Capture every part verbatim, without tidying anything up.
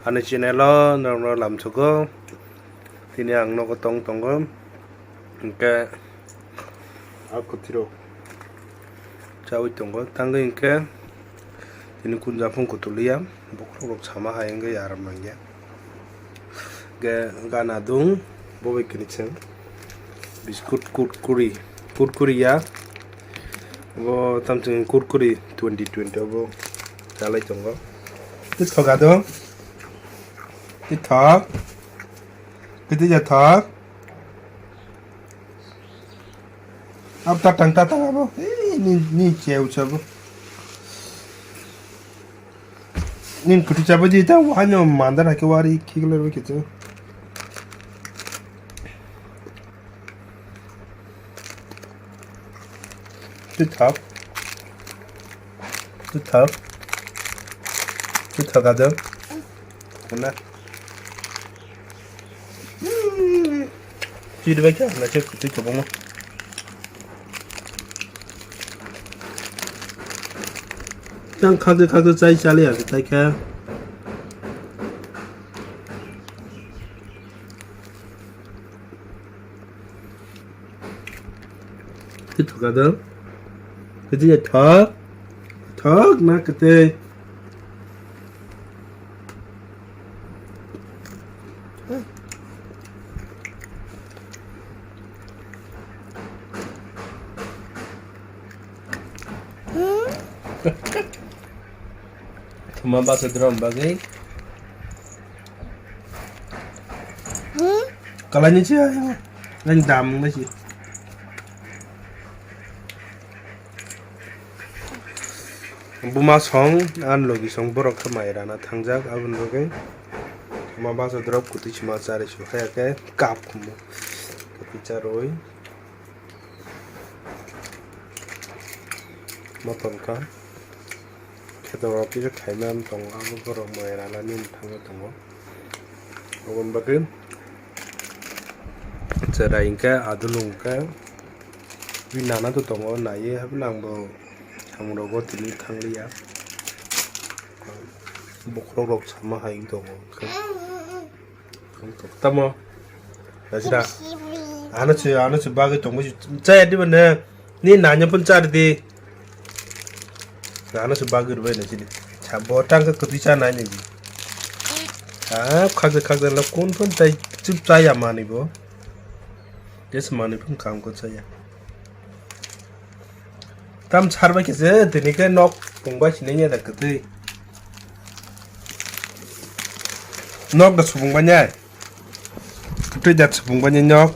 Ani channel o norokno lamsogo. Tini ang nogo tong tongo. Hingke a kwthwirok chawi tongo. Tangwi hingke tini kunjaphung kutuliya. Bokhorok rok sama hai wngwi aram nangya. Hingke gana dung bo bai kwrwi chwng. Biskut kurkuri, kurkuri ya. Bo tamchwng kurkuri twenty twenty obo chalai tongo. Twi thoga do. Twi thok. Twi twi ja thok. Ab tatang tatang abo. Ei, ni, ni cheu chabo. Nin kwtwi chabai di ta, wahano mandar hai khe wari khikler bai khe. Twi thok. Twi thok. Twi thok adang. Kuna. Chiri bai kha na che kwtwi kwbangma. Tang khakhe khakhe chai chali ya tai kha. Twi thok adang. Kwtwi thok. Thok na kwtwi. Thuma basa drum bagwi. Kalani se ayo. Nang dam nasi. Buma song, an logi song, borok khe mai rana thangjak, aboni bagwi ma basa drop kwtwi sima chari su haya khe kap khumu. Kwtwi charwi ma tongkha. Kheto rok kisa khaimani tongo, abo borok mai rana nini thangwi tongo. Aboni bagwi chwrai hwnkhe adulung hwnkhe twi nana to tongo, naiwi haphano ang bo samung rogo tini thangliya. Bokhorok rok sama hai tongo hwnkhe. Tamo. Nasira. Ano se, ano se bagwi tongo se. Chaya diba ne? Ni nanya pun chari di. Ano se bagwi rwbai na chini. Cha bo tang ka kwtwi cha nai ni. Ha, khaksa khaksa la kun pun tai chup chaya mani bo. Des mani pun kam ko chaya. Tam sarbai khe se tini khe nok pungbai sinai ya da kwtwi. Nok da supung bai nai. Kwtwi da supung bai nai nok.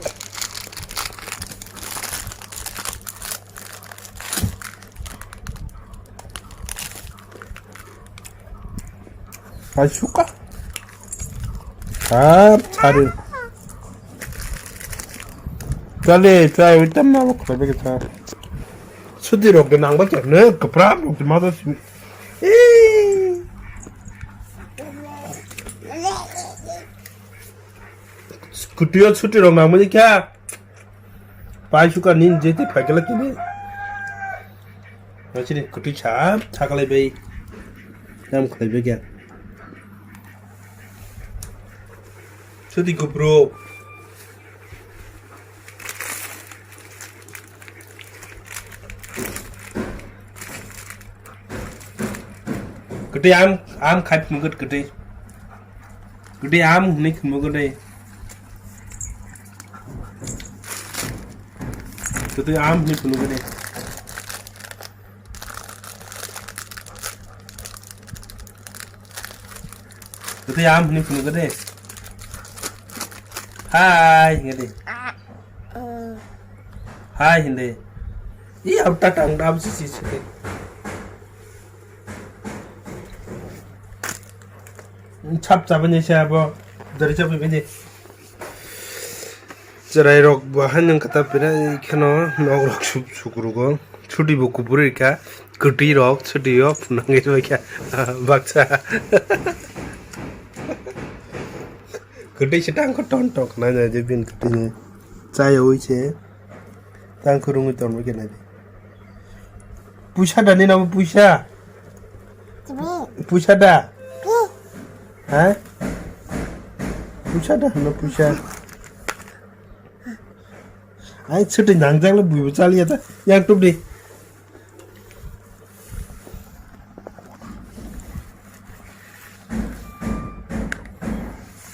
Ai suka. Sar sari. Chale, chai, ui tam na bok khoi beke sar. Sudi rok de nang ba kya ne, kapra rok de ma da simi. Scooty o suti rok nang mani kya. Pai suka nin je te phai kala kini. Nang sini kwtwi sa, sa kalai bai. Nam khalai bai kya. Suti kubro. Kwtwi am, am khai phunukgo kwtwi. Kwtwi am hwnwi phunukgo de. Kwtwi am hwnwi phunukgo de. Kwtwi am hwnwi phunukgo de. Hai, hwnga de. Hai, hwnde. I, au ta tang da, si, si, si. Chap chabani se abo, dari chabi bini. Chwrairok bo haino kata pira kheno nok rok suk-, sukrugo. Chuti bo kuburi kha, kwtwi rok, chuti o phunangwi rwkha, baksa. Kwtwi se tang kho ton tok nai nai je bini kwtwi ni. Chaya ui se tang kho rungwi ton bai khe nai. Puisa da nini abo puisa? Puisa da? Ha? Puisa da hano puisa. Ai chwtwi nangjak le buibo chaliya ta. Yang tuk di.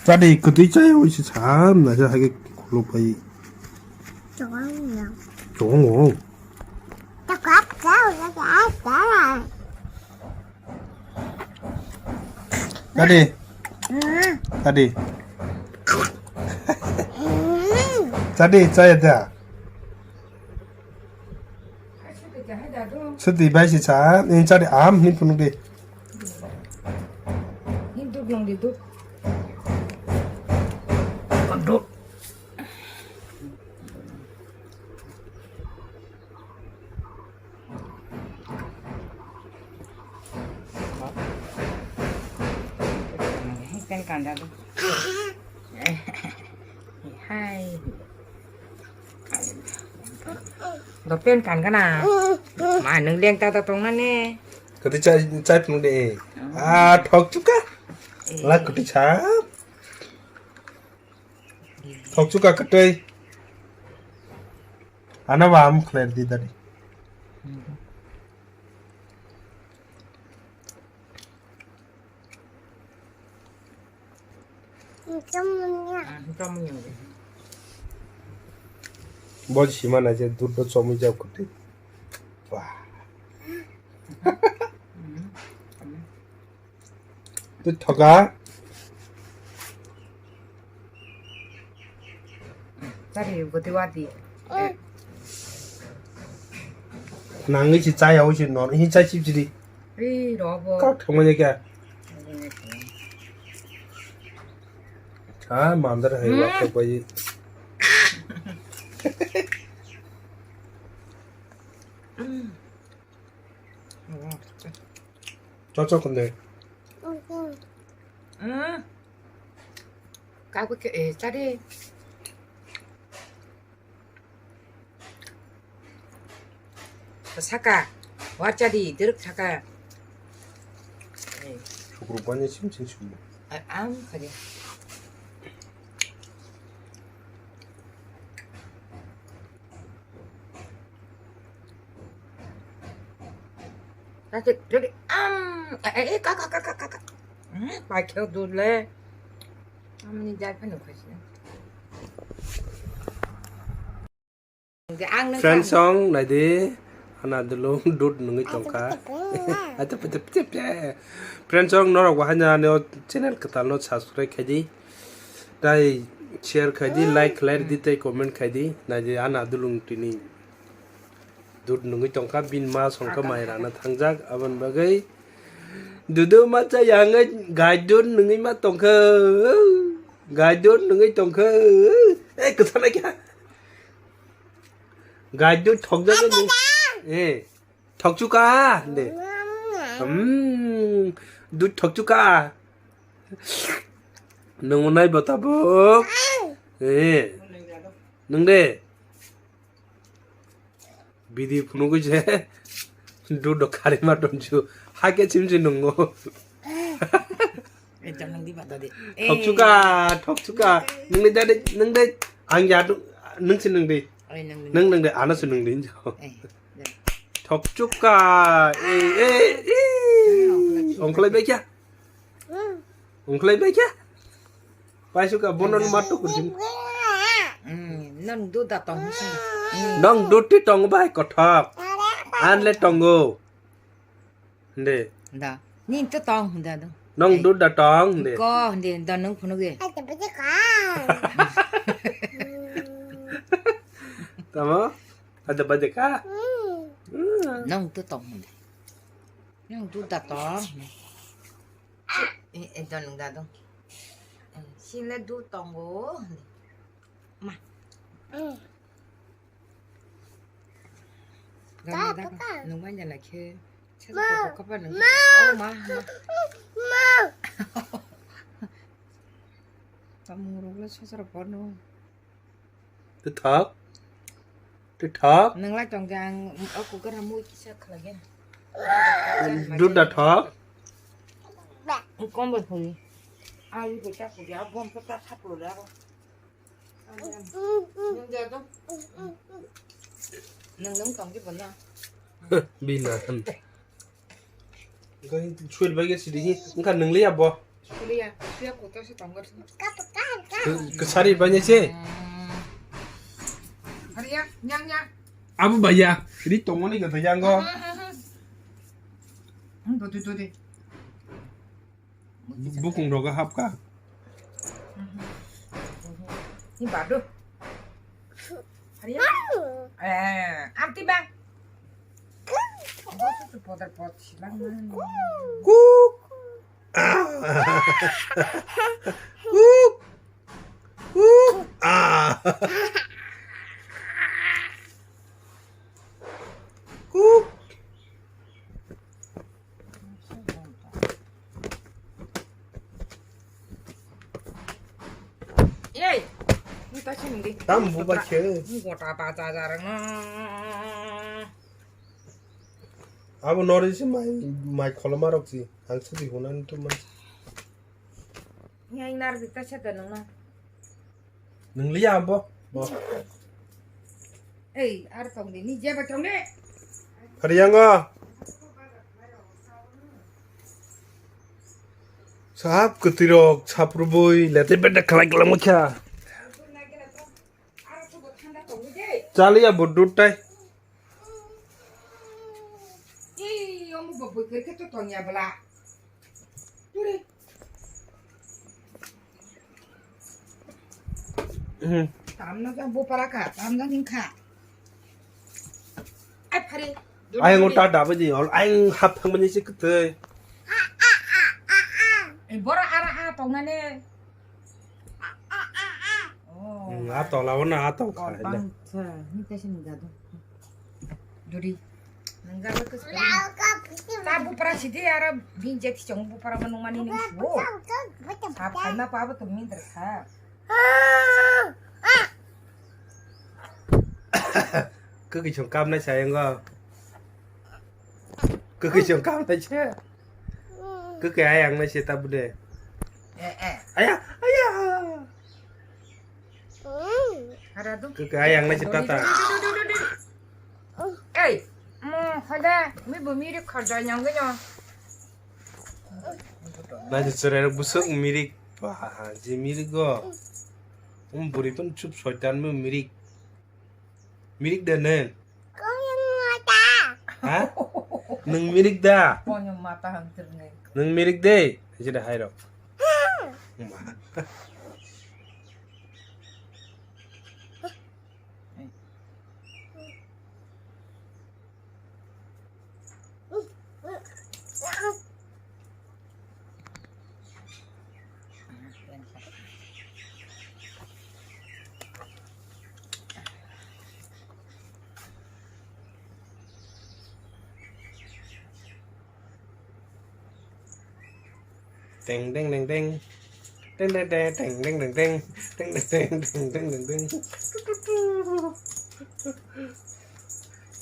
Chadi kwtwi chai oi se sam na se hage khuluk pai. Chokang ya. Chokang o. Chokang chau ya ya ya. Chadi. Chadi. Chadi chai da. Sudi bai si cha, ni chari am ni phunuk di. Ni duk nang di duk. Duk. Pen kanda duk. Hai. Dopen kan kana. Ma nung leng ta ta tong na ne. Kati chai chai pung de. Ah, thok chuka. La kati cha. Thok chuka katai. Ana ba am khlai di dadi. Bo sima na je dudh do chomui jab kati. Wah. Tu thoka. Tari boti wati. Nangwi si chaya wi si nor hi chai chip chiri. Ri robo. Kak thangma ya kya? Cha mandar hai wa ko bai. Cho cho kunde. Ka ko ke eh tari. Saka, warcha di, dirk saka. Sukru banya sim sim sim. Am khaja. Kake, kake, am, eh, eh, kaka, kaka, kaka. Hmm, pakai dulu. Am ni jai panu khaja. Friends song naidi, ana dulung dud nungwi tongkha. Acha pete pete pete. Friends song norok wahai na ano channel kwtal no subscribe khaidi. Tai share khaidi, like khlai di, tai comment khaidi. Naidi ana dulung tini dud nungwi tongkha, bin ma songkha mai rana thangjak, abon bagwi dudu ma cha yang gai dud nungwi ma tongkha. Gai dud nungwi tongkha. Eh, kwthana kya? Gai dud thokjak ni. Eh, thokchuka de. Hmm, dud thokchuka. Nung nai bata bo. Eh, nung de. Bidi phunugwi se dudo kharima tongsu. Hake chimsi nungo. Eh, jangan di mata de. Eh. Thokchuka, thokchuka. Nung de dade, nung de ang ya du, nung si nung de. Oi, nung de. Nung nung de, ana si nung de. Eh, de. Thokchuka. Eh, eh, eh. Ongkhlai bai kya? Ongkhlai bai kya? Paisuka bono ni matu kuchim. Hmm, nang duda tong sini. Hmm. Nang duti tong bai kothok. Anle tongo. Nde. Da. Ni to tong da do. Nang duda tong de. Ko de da nang phunu ge. Tamo? Ada baje ka? Hmm. Nang to tong de. Nang duda tong. Eh, eh, don nung da don. Eh, sile du tongo. Ma. Gana da ka. Nung manja la khe. Sa ko ko pa nung. Oh, ma, ma. Ma. Tamung rok le sosra porno. Tithok. Tithok. Nang lai tong khe ang o cooker ha mui kisa khlai khe. Dudh da thok. Kom bo thoi. Ai, bo cha ko ya, bom cha cha thap lo da. Nung ja do. Nung nung tong ki bo na. Bila. Engkha suil bai ge sidi hi, engkha nung liya bo. Liya, liya kotor se tong gar. Ke-, kesari bai se. Hari ya, nyang nyang. Abu bai ya, ri tongmani kata yang go. Hmm, dodi dodi. Bukung rogo hapka. Ni badu. Hari ya. Eh, amti bang. Bos tu podar pod silang man. Kuk. Ah. Kuk. Kuk. Ah. Kuk. Ei, ni ta sini di. Tam buba khe. Ni gota ta ta jarang na. Abo nori si mai, mai kholoma rok si. Ang sudi hunani tu man. Ngai nar di ta seta nung na. Nung liya abo. Bo. Ei, ar tong di, ni jeba tong di. Hari yang go. Sahab kutirok, saprubui, lete benda khalai khalai mokha. Chaliya bo dut tai. Ih, omo bo bwkha khe to tongya bwla. Turi. Hmm. Tamno jang bupara kha, tamno hing kha. Ai phari. Ayang ta da bani ol, ayang hap thang bani se kwtwi. Eh, bora ara a tongnani. Oh. Hmm, a tola o na a tong kha. Bang kha, ni ta sini ga do. Duri. Nang ga ba kus. Ta bupara sidi ara bin je ti chong bupara ma nung mani ning su. Sa phai ma pa ba to min der kha. Kwkwi chwng kamnai sa yango. Kwkwi chwng kamnai se. Kwkwi ayang nai se ta bude. Eh, eh. Aya, aya. Ada tu. Kwkwi ayang nai se ta ta. Ei, mo hada, mi bo mi ri kharja nyang ga nyo. Nai se chwrai rok busuk mirik. Ba, je mirik go. Um buri tun chup soitan mo mirik. Mirik da neng? Kuyung mata. Ha? Nung mirik da? Kuyung mata hampir neng. Nung mirik de? Jeda hai rok. Ma. Teng teng teng teng. Teng teng teng teng teng teng teng. Teng teng teng teng teng teng teng.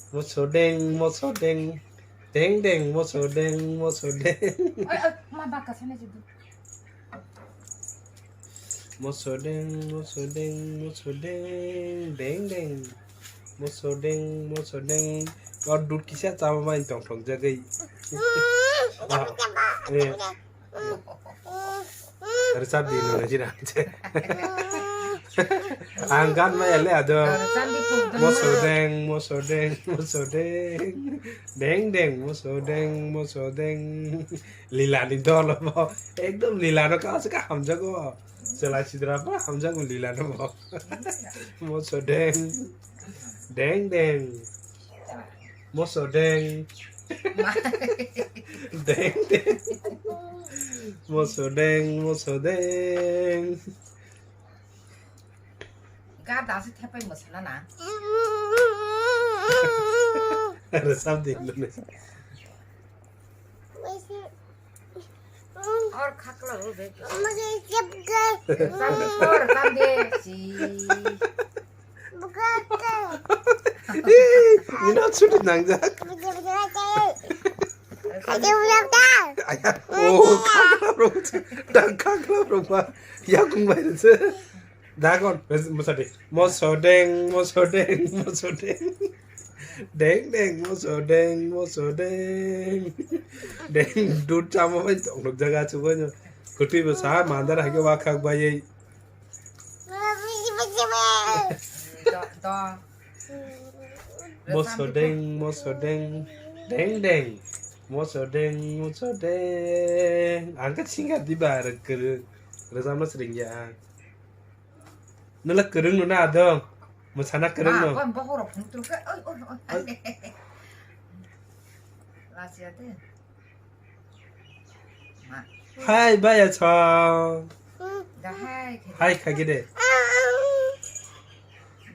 Moso deng, moso deng. Deng deng, moso deng, moso deng. Oi, oi, ma baka sana jidu. Moso deng, moso deng, moso deng, deng deng. Moso deng, moso deng. O dut kisa chama bai tong thok jagwi. Ah, eh. Rwchap di nung nai jira. Ang gan ma ele ado. Moso deng, moso deng, moso deng. Deng deng, moso deng, moso deng. Lila ni dol bo. Ekdom lila no kaisa ka hamjago. Chwla sidra ba hamjago lila no bo. Moso deng. Deng deng. Moso deng. Deng deng. Moso deng, moso deng. Ga da se thepai moso na na. Rwchap di nung nai. Or khakla ro be. Mugi jep ge. Tam de por, tam de si. Buka ke. Ina chuti nangjak. Mugi buka ke. Aya, oh, kagra rok, dang kagra rok ma, yakung bai rese. Dagon, musa de. Moso deng, moso deng, moso deng. Deng deng, moso deng, moso deng. Deng, dut chamo bai tong nuk jaga chugo nyo. Kutui bo sa mandar hake wakhak bai. Moso deng, moso deng, deng deng. Moso deng, moso deng. Ang khe singer di ba, rwk kwrwng. Rwchapna swrwng ya ang. Nwla kwrwng no na adong. Mwsana kwrwng no. Ma, kon bokhorok phung tru khe. Oi, oi, oi. Lachiya de. Ma. Hai, baya chong. Da hai khe. Hai kha gede.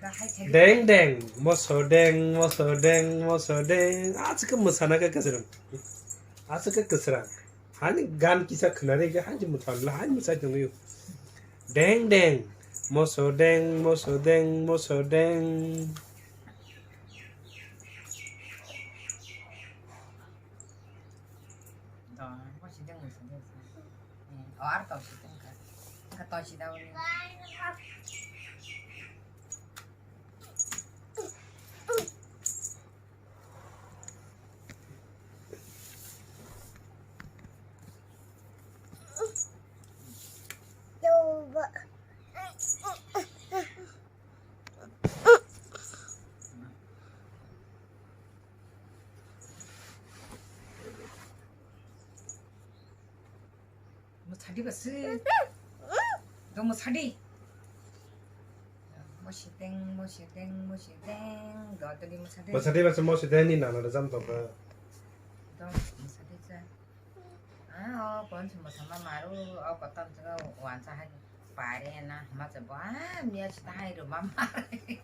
Da hai khe. Deng deng, moso deng, moso deng, moso deng. Aswk mwsana khe kwsrang. Aswk kwsrang. Hani gan kisa khwnari khe hani mwthang la hani mwsai tongwi. Deng deng, moso deng, moso deng, moso deng. Dong, moso deng, moso deng. Eh, oh, ar tong si tong ka. Ka tong si daw ni. Mwsadi ba se. Do mwsadi. Mosideng, mosideng, mosideng. Do tadi mwsadi. Mwsadi ba se mosideng ni nana da jam tong kha. Do mwsadi sa. Ah, o pon se mwsama maru, o kotom se wansa hai. Pare na, ma se bo, ah, miya se hai ro mama.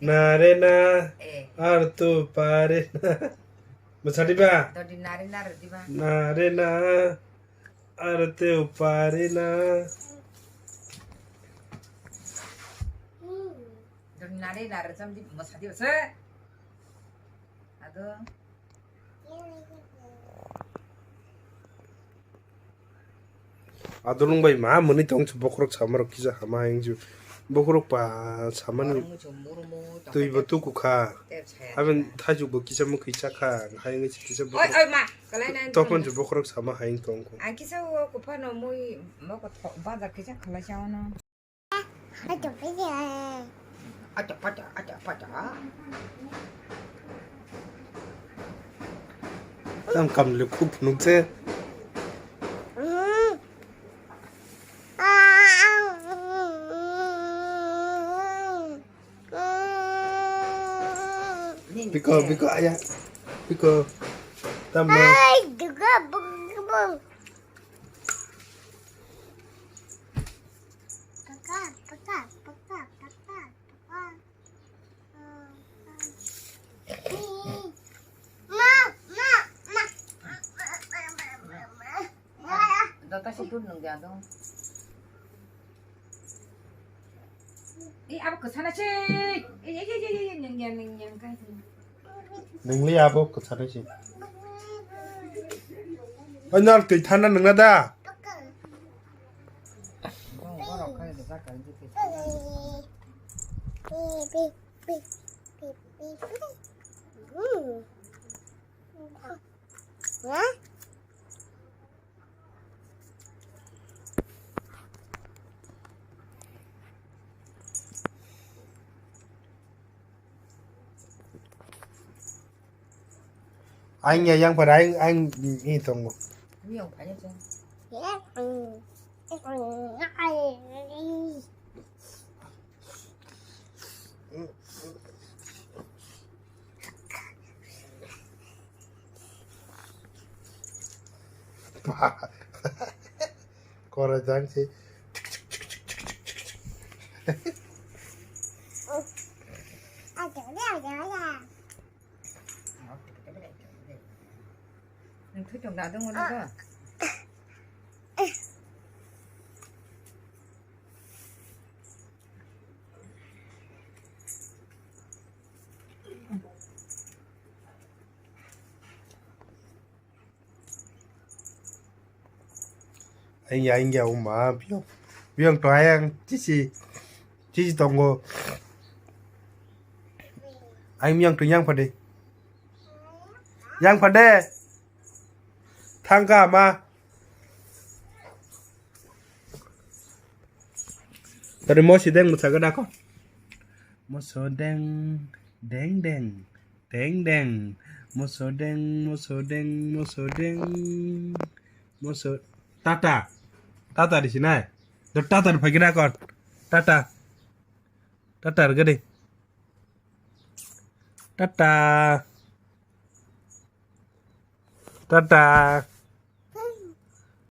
Na re na. Eh. Ar tu pare na. Mwsadi ba? Do di nari nari di ba? Na re na. Ar teu pari na. Dun nari nari sam di masa di basa. Ado. Adolong bai ma mwnwi tong chu bokhorok samarok kisa hama hingjw. Bokhorok pa samani twi bo tuku kha. Abin thaichuk bo kisa mwkhwi cha kha. Hai wngwi se kisa bokhorok. Oi, oi, ma, kalai nai. Tokon se bokhorok sama hai wng tong kho. Ang kisa o kuphano mui moko bazar kisa khalai sa ono. Acha, acha, acha. Tam kam le khub phunuk se. Biko, biko, aya. Biko. Tamo. Hai, duga, bung, bung. Paka, paka, paka, paka, paka. Ma, ma, ma. Dota si dun nung dia dong. Eh, apa kesana sih? Eh, eh, eh, eh, eh, nyeng, nyeng, nyeng, nyeng, kai. Nungli abo kwcharo se. Oi, nal twi thana nungna da? Aing ya yang pada aing aing ini tongo. Ini yang banyak sih. Kora jang si. Nang thui tong da dong wala ba. Engya, engya, uma, biyong. Biyong to ayang, chichi. Chichi tongo. Ayang biyong to yang pade. Yang pade. Thangka ma. Tari mo si deng musa gada ko. Moso deng, deng deng, deng deng. Moso deng, moso deng, moso deng. Moso tata. Tata di sinai. Do tata di phagina kon. Tata. Tata gede. Tata. Tata.